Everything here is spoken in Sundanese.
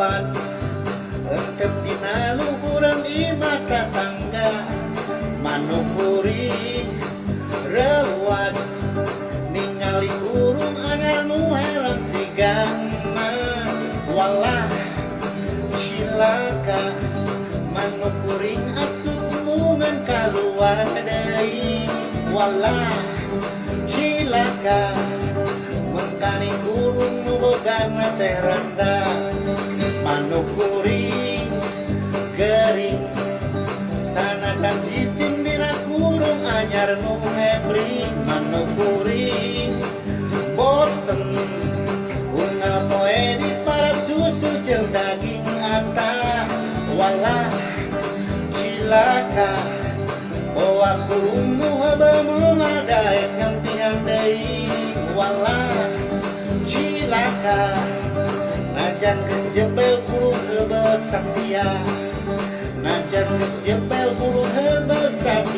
Reuas Entep dina luhureun imah tatangga manuk kuring reuas ningali kurung anyar nu heran siga emas walah cilaka manuk kuring asup embungan kaluar deui walah cilaka mengkani kurung nu bogana teh randa manuk kuring gering sanakan cicing dina kurung anyar nu hebring manuk kuring bosen unggal poe diparap susu jeung daging ata walah cilaka boa kurung nu heubeul moal daek ngampihan deui walah cilaka najan geus jebel kurung heubeul satia najan geus jebel kurung heubeul satia.